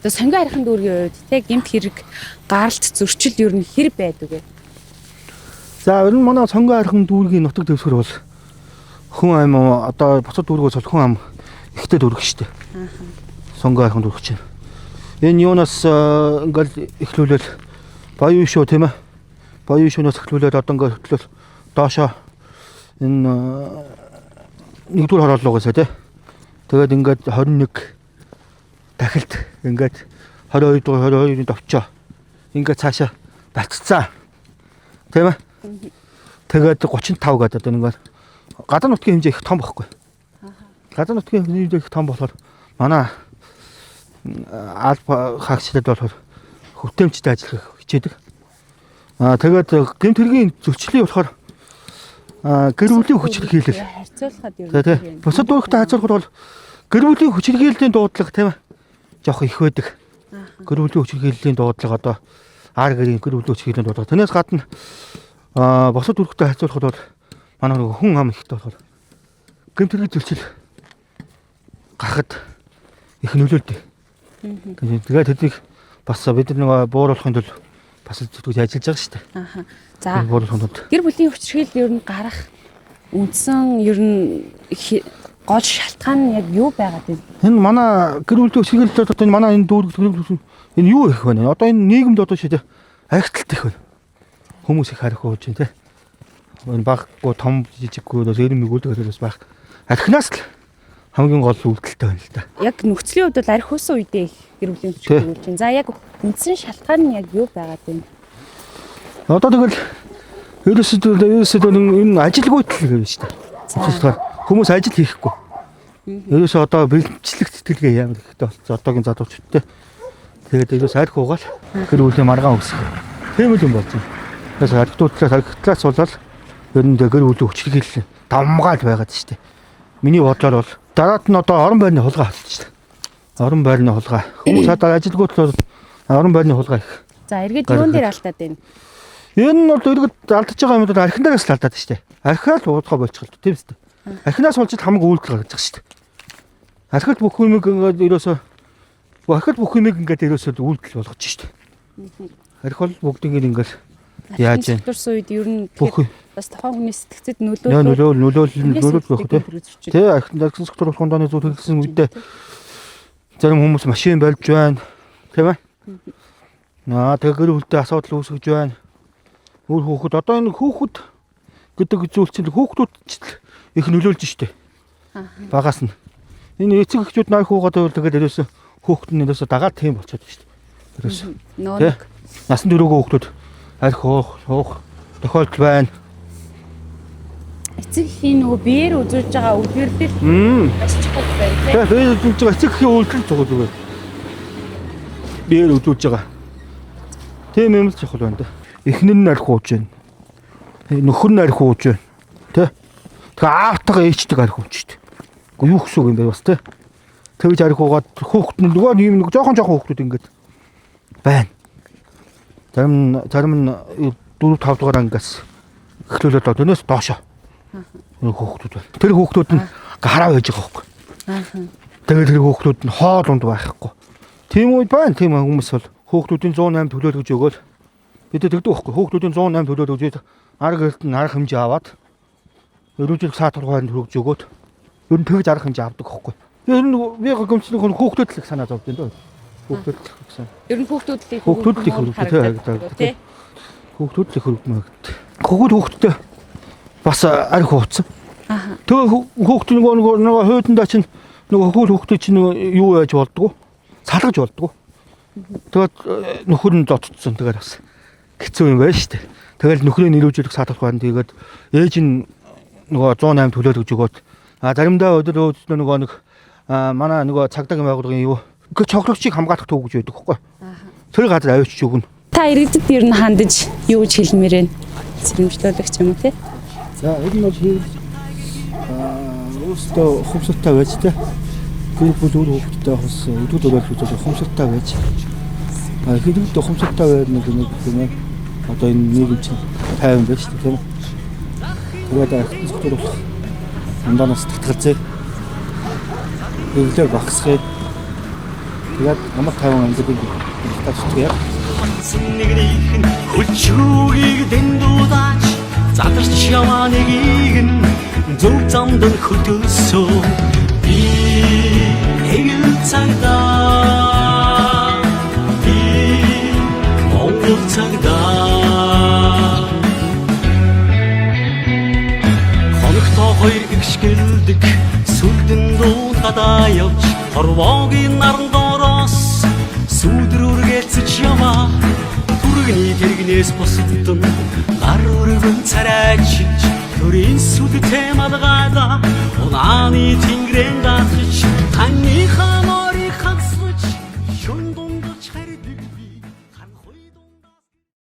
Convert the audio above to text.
Одоо сонгио архин дүүргийн хувьд те гэмт хэрэг гаралт зөрчил ер нь хэр байдаг вэ? За ер нь манай сонгоо архан дүүргийн нутаг дэвсгэр бол хүн ам одоо бусад дүүргээс бол хүн ам ихтэй дүүрэг шүү дээ. Сонгоо архан дүүрэг чинь. Энэ юунаас ингээл эхлүүлэл боён шүү тийм ээ. Боён шүүнээс эхлүүлээд одоо ингээл хөтлөл доошоо энэ нэгдүгээр хорооллоо гэсэн тий. Тэгээд ингээд 21 дахилт ингээд 22 дугаар 22-ын товчоо ингээд цаашаа батцсан. Тийм ээ. Тэгээд 35 гэдэг одоо ингээд гадаа нутгийн хэмжээ их том байхгүй. Гадаа нутгийн хэмжээ их том болохоор манай алба хаагчлаад болохоор хөтөмжтэй ажиллах хичээдэг. Аа тэгээд гэмт хэргийн зөрчлийн болохоор гэр бүлийн хүчирхийлэл. Харьцуулахад ер нь Тэ тэ. хэр байна? Бусад дүүрэгтэй харьцуулахад бол гэр бүлийн хүчирхийллийн дуудлага тийм ээ жоох их байдаг. Гэр бүлийн хүчирхийллийн дуудлага одоо ар гэрийн гэр бүлийн хүчирхийллийн дуудлага. Тэрнээс гадна бусад дүүрэгтэй харьцуулахад бол манай нөгөө хүн ам ихтэй болохоор гэмт хэргийн зөрчил гарахад их нөлөөлдөг. Тэгээд тэднийг бас бид нар нөгөө бууруулахын тулд бас зүтгэж ажиллаж байгаа шүү дээ. Аха. За Бууруулахын тулд. гэр бүлийн хүчирхийлэл ер нь гарах үндсэн ер нь гол шалтгаан нь яг юу байгаад вэ? Энэ манай гэр бүлийн хүчирхийлэлд одоо энэ манай энэ дүүрэг гэр бүлийн энэ юу их вэ? Одоо энэ нийгэмд одоо шийдэ архиталт их байна. Хүмүүс их арх ууж байна те. Энэ баггүй том жижиггүй бас эрен мэгүүлдэг хүмүүс байх. Архинаас л хамгийн гол үйлдэлтэй байна л да. Яг нөхцөлийн хувьд бол арх уусан үедээ их гэр бүлийн хүчирхийлэл болж байна. За яг үндсэн шалтгаан нь яг юу байгаад вэ? Одоо тэгэл ерөөсөө энэ ажилгүйдэл гэж байна шүү дээ. Тэгэхээр хүмүүс ажил хийхгүй. Ерөөсөө одоо бэлтжлэх сэтгэлгээ ямар ихтэй болцсон одоогийн залуучуудтай. Тэгээд ерөөс арх уугаал гэр бүлийн маргаан өсөх. Тийм л юм болж байна. Тэгээс архитуудлаас архитлаас болоод ер нь гэр бүлийн хүчирхийлэл давмгаал байгаад шүү дээ. Миний бодлоор бол дараад нь одоо орон байрны хулгай болчих шүү дээ. Орон байрны хулгай. Хүмүүс одоо ажилгүйдэл бол орон байрны хулгай их. За эргээд Гарах юун дээр алдаад байна? Энэ нь бол иргэд алдаж байгаа юмуд архин дээрээс л алдаад шүү дээ. Архиал уудгаа болчихлоо тийм үстэй. Архинаас болж л хамаг үйлдэл гаргаж байгаа шүү дээ. Архилт бүх юмыг ингээд ерөөсөө архилт бүх юмыг ингээд ерөөсөө үйлдэл болгож шүү дээ. Арх бол бүгднийг ингээд яаж юм Архин үед ер нь бүх тэгэхээр бас тухайн хүний сэтгцэд нөө нөлөөлөл нөлөөлөл нөлөөлөл байх тий. Тэ архин архин сектор болох доны зүйл хэрэглэсэн үедээ зарим хүмүүс машин болж байна. Тийм ээ. Аа тэгээ гэр бүлтэй асуудал үүсгэж байна. Үр хүүхэд одоо энэ хүүхэд гэдэг зүйл чинь хүүхдүүд ч л их нөлөөлж штэ. Багаас нь. Энэ эцэг эхчүүд най хүүгээд байвал тэгээд ерөөсө хүүхэд нь ерөөсө дагаад тийм болчиход штэ. Ерөөсө. Нөө Тэ. Насан туршаагүй хүүхдүүд арх уух, суух тохиолдол байна. Эцэг эхийн нөгөө биеэр үзүүлж байгаа үлгэрлэл маш чухал байна тийм. Тэгээ биеэр үзүүлж байгаа эцэг эхийн үйлдэл чухал зүгээр. Биеэр үзүүлж байгаа. Тийм юм л чухал байна да. Эхнэр нь арх ууж байна. Нөхөр нь арх ууж байна. Тэ? Тэгээ аавтайгаа ээжтэйг арх ууж штэ. Үгүй юу гэсэн үг юм бэ бас тэ? Тэгж арх уугаад хүүхэд нь нөгөө юм нэг жоохон жоохон хүүхдүүд ингээд байна. Зарим нь 4 5 дугаар ангиас эхлүүлээд өнөөс доошо. Энэ хүүхдүүд байна. Тэр хүүхдүүд нь гараа байж байгаа байхгүй. Тэгээд тэр хүүхдүүд нь хоол унд байхгүй. Тийм үед байна. Тийм хүмүүс бол хүүхдүүдийн 108 төлөөлөж өгөөл бид тэгдэг байхгүй. Хүүхдүүдийн 108 төлөөлөж өгөөд арга гэрт нь арга хэмжээ аваад өрөөжлөх саатургаар нь хөргөж өгөөд ер нь тэгж арга хэмжээ авдаг байхгүй. Ер нь би гомцлог хүүхдүүд л их санаа зовд юм дөө. Хүүхдүүд л их санаа. Ер нь хүүхдүүд л их Хүүхдүүд л их хөргөж тий. Хүүхдүүд л их хөргөмөр. Хүүхд хүүхдтэй бас арх ууцсан. Тэгээ хүүхд нөгөө хойдондоо чинь нөгөө хүүхд хүүхдээ чинь юу яаж болдгоо? Салгаж болдгоо. Тэгээд нөхөр нь зодтсон. Тэгээд бас хэцүү юм байна шүү дээ. Тэгэл нөхрийн нэрвжүүлэх саатах байна. Тэгээд ээж нь нөгөө 108 төлөөлөж өгөөд заримдаа өдөр өөдсөн нөгөө нэг манай нөгөө цагдаагийн байгууллагын юу цоглогчийг хамгаалах төв гэж байдаг хөхгүй. Тэр газар авчиж өгнө. Та иргэдэд ер нь хандаж юу гэж хэлмээр байна? Сэрэмжлүүлэх юм уу те? За ер нь бол хийх өөрсдөө ухамсартай байж те. Гэр бүл үр хүүхэдтэй бас өдөрт өрөөл үзэл ухамсартай байж. Хэрвээ ухамсартай байр нэг нэг тийм ээ. Одоо энэ нийгэм чинь тайван байж шүү дээ тийм ээ. Тэгээд архитектур сектор болох андаанаас татгалзээ. Хэвлээ багасгая. Тэгээд Намар 50 ангид тацдаг яг. Нэгнийх нь хөлчүүгийг дэндүүдаач задарч яваа нэгийг нь зөв замд нь хөтөлсөө. Би эгэл цагдаа, би Монгол цагдаа. Хоногтоо хоёр игшгэлдэг сүлдэн дуу гадаа явж хорвоогийн наран доороос сүүдэр үргэлцэж яваа. Түргэний тэргнээс бусдад нь гар өргөн царайчиж төрийн сүдтэй малгайда унааны тэнгэрэн даатгаж таныхаа.